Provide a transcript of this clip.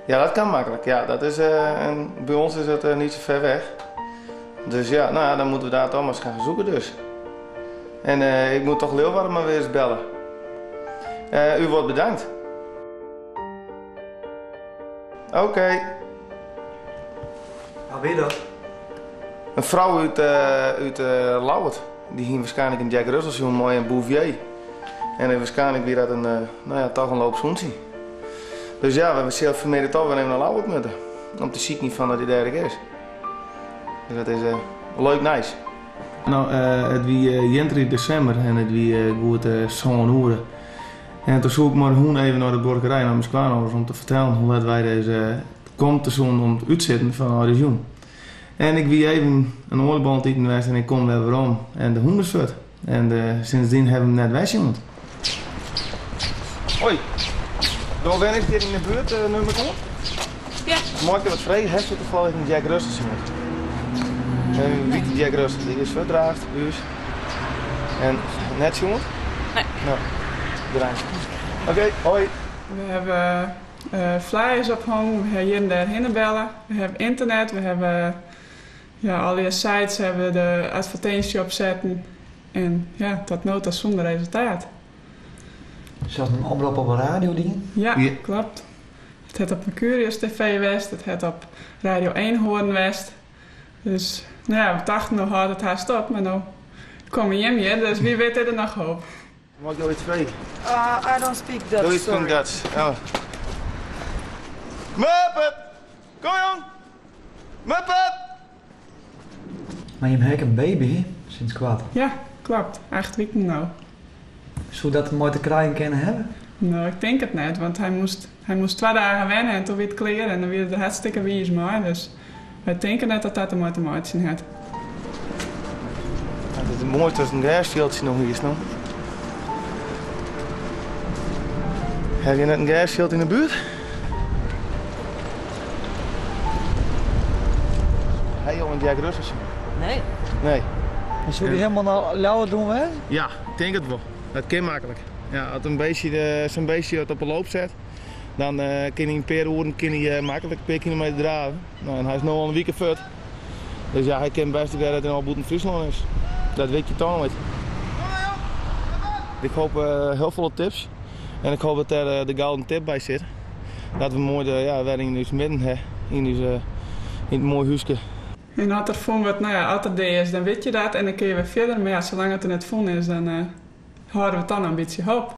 Ja, dat kan makkelijk. Ja, dat is, en bij ons is het niet zo ver weg. Dus ja, nou ja, dan moeten we daar toch maar eens gaan zoeken dus. En ik moet toch Leeuwarden maar weer eens bellen. U wordt bedankt. Oké. Okay. Wa wie dat? In frou út, út Ljouwert. Dy hie waarskynlik in Jack Russell sjoen mei in Bouvier. En waarskynlik wie dat in, no ja, toch in loopshûntsje. Dus ja, we sille fanmiddei toch wer even nei Ljouwert moatte. Om te sykjen fan dat hy dêr ek is. Dus dat is leuk nijs. No, it wie 31 desimber en it wie goed sân oere. En toen soe ik mei de hûn even nei de buorkerij nei myn skoanâlders om te fertellen hoe let wy dizze komt te soenen om it útsitten fan âldjiersjûn. En ik wie even in oaljebol oan it iten west en ik kom wer werom en de hûn is fuort. En sindsdien ha we him net wer sjoen. Hoi, do wennest hjir yn de buert, nim ik oan? Ja. Mei ik dy wat freegje? Hast tafallich in Jack Russell sjoen? In wite Jack Russell, dy is fuortdraafd by ús. En net sjoen? Nee. No, bedankt. Oké, hoi. We hawwe flyers ophongen, we hawwe hjir en dêr hinne belle, we hawwe ynternet, we hawwe ja, allegear sites hawwe we de advertinsje op setten. En ja, tot no ta sûnder resultaat. Sels in oprop op de radio dien? Ja, kloppet. It hat op Mercurius TV west, it hat op Radio Eenhoorn west. Dus no ja, we tochten no hâldt it hast op, mar no komme jim hjir, dus wie wit is der noch hoop. Mei ik jo iets freegje? I don't speak Dutch, Do you speak sorry. Dutch? Oh. Muppet! Kom jong! Muppet! Mar jim ha ek in baby, sinds koart. Ja, kloppet. Acht wiken no. Soe dat dermei te krijen kinne hawwe? No, ik tink it net, want hy moast, hy moast twa dagen wenne en toen wie it klear en dan wie er der hartstikke wiis mei. Dus wy tinke net dat dat dermei te meitsjen hat. Het is moai tusken in gersfjildsje noch hiest no. Ha je net in gersfjild yn de buert? Ha je al in Jack Russell sjoen? Nee. Nee. En soe dy helemaal nei Ljouwert rûn wêze? Ja, ik tink it wol. Dat kin maklik. Ja, as in beestje, sa'n beestje it op 'e loop set, dan kin hy in pear oeren kin hy maklik in pear kilometer drave. No, en hy is no al in wike fuort. Dus ja, hy kin bêst wêze dat hy al bûten Fryslân is. Dat wit je toch nooit. Ik hoop hiel folle tips. En ik hoop dat dêr de gouden tip by sit. Dat we moai de, ja, wer yn ús midden ha. Yn ús, yn it moai húske. En as er fûn wurdt, no ja, as er dea is, dan wit je dat en dan kinne je wer fierder. Mar ja, salang't er net fûn is, dan hâlde we toch noch in bytsje hoop.